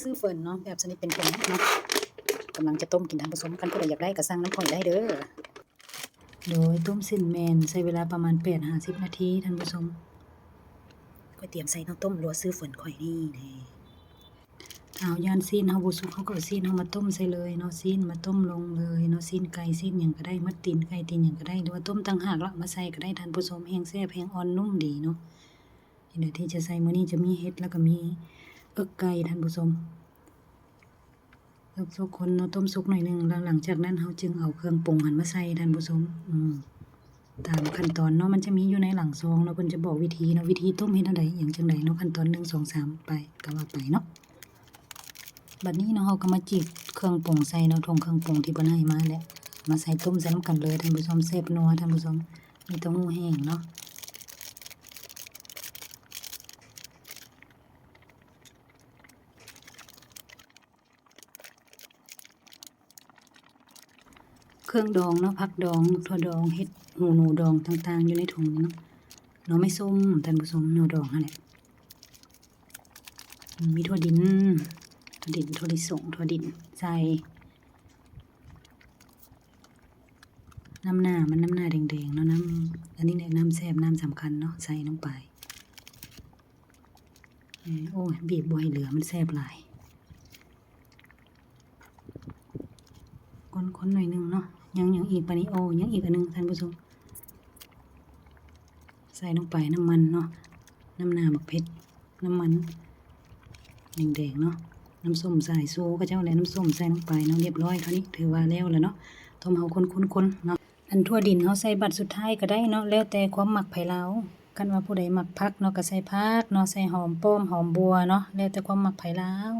ຊື້ເຝີນເນາະ ແບບຊະນິດເປັນຖົງເນາະ ກຳລັງຈະຕົ້ມກິນທ່ານຜູ້ຊົມ ຄັນຜູ້ໃດຢາກໄດ້ກໍສັ່ງນຳຂ້ອຍໄດ້ເດີ. ໂດຍ ຕົ້ມເສັ້ນແມ່ນໃຊ້ເວລາປະມານແປດຫາສິບນາທີທ່ານຜູ້ຊົມ ຂ້ອຍຕຽມໃສ່ເນາະ ຕົ້ມລົວຊື່ເຝີນຂ້ອຍນີ້ ນີ້. ຖ້າເຮົາຢ້ານຊີ້ນເຮົາບໍ່ສຸກ ເຮົາກໍເອົາຊີ້ນເຮົາມາຕົ້ມໃສ່ເລີຍເນາະ ຊີ້ນມາຕົ້ມລົງເລີຍເນາະ ຊີ້ນໄກ່ ຊີ້ນຫຍັງກໍໄດ້ໝົດ ຕີນໄກ່ ຕີນຫຍັງກໍໄດ້ ຫຼືວ່າຕົ້ມຕ່າງຫາກລະມາໃສ່ກໍໄດ້ທ່ານຜູ້ຊົມ ແຮງແຊບ ແຮງອ່ອນນຸ້ມດີເນາະ. ນີ້ແຫຼະທີ່ຈະໃສ່ມື້ນີ້ ຈະມີເຫັດ ແລ້ວກໍມີເອິກໄກ່ທ່ານຜູ້ຊົມ. ເອີ ທຸກຄົນເນາະ ຕົ້ມສຸກໜ້ອຍໜຶ່ງ ແລ້ວຫຼັງຈາກນັ້ນເຮົາຈຶ່ງເອົາເຄື່ອງປຸງຫັ້ນມາໃສ່ທ່ານຜູ້ຊົມ. ອືມ ຕາມຂັ້ນຕອນເນາະ ມັນຈະມີຢູ່ໃນຫຼັງຊອງເນາະ ເພິ່ນຈະບອກວິທີເນາະ ວິທີຕົ້ມເຮັດແນວໃດ ຫຍັງຈັ່ງໃດເນາະ ຂັ້ນຕອນໜຶ່ງ ສອງ ສາມ ໄປ ກໍວ່າໄປເນາະ. ບັດນີ້ເນາະ ເຮົາກໍມາຈີກເຄື່ອງປຸງໃສ່ເນາະ ຖົງເຄື່ອງປຸງທີ່ເພິ່ນໃຫ້ມາແຫຼະ ມາໃສ່ຕົ້ມໃສ່ນຳກັນເລີຍທ່ານຜູ້ຊົມ ແຊບນົວທ່ານຜູ້ຊົມ ມີເຕົ້າຫູ້ແຫ້ງເນາະ. ເຄື່ອງດອງເນາະ ຜັກດອງ ຖົ່ວດອງ ເຫັດ ຫູໜູດອງຕ່າງໆ ຢູ່ໃນຖົງນີ້ເນາະ ໜໍ່ໄມ້ສົ້ມທ່ານຜູ້ຊົມ ໜໍ່ດອງຫັ້ນແຫຼະ. ອືມ ມີຖົ່ວດິນ ຖົ່ວດິນ ຖົ່ວລິສົງ ຖົ່ວດິນ ໃສ່ ນ້ຳໜ້າມັນ ນ້ຳໜ້າແດງໆເນາະ ນ້ຳ ອັນນີ້ແຫຼະ ນ້ຳແຊບ ນ້ຳສຳຄັນເນາະ ໃສ່ລົງໄປ. ເອີ ໂອ້ຍ ບີບບໍ່ໃຫ້ເຫຼືອ ມັນແຊບຫຼາຍ. ຄົນໆໜ້ອຍໜຶ່ງເນາະ ຍັງ ຍັງອີກປານນີ້ ໂອ້ ຍັງອີກອັນໜຶ່ງທ່ານຜູ້ຊົມ ໃສ່ລົງໄປ ນ້ຳມັນເນາະ ນ້ຳໜ້າໝາກເຜັດ ນ້ຳມັນແດງໆເນາະ ນ້ຳສົ້ມສາຍຊູເຂົາເຈົ້າແຫຼະ ນ້ຳສົ້ມໃສ່ລົງໄປເນາະ ຮຽບຮ້ອຍ ເທົ່ານີ້ຖືວ່າແລ້ວລະເນາະ ຕົ້ມເຮົາຄົນໆໆເນາະ. ອັນຖົ່ວດິນເຮົາໃສ່ບັດສຸດທ້າຍກໍໄດ້ເນາະ ແລ້ວແຕ່ຄວາມມັກໃຜລາວ ຄັນວ່າຜູ້ໃດມັກຜັກເນາະ ກໍໃສ່ຜັກເນາະ ໃສ່ຫອມປ້ອມ ຫອມບົວເນາະ ແລ້ວແຕ່ຄວາມມັກໃຜລາວ.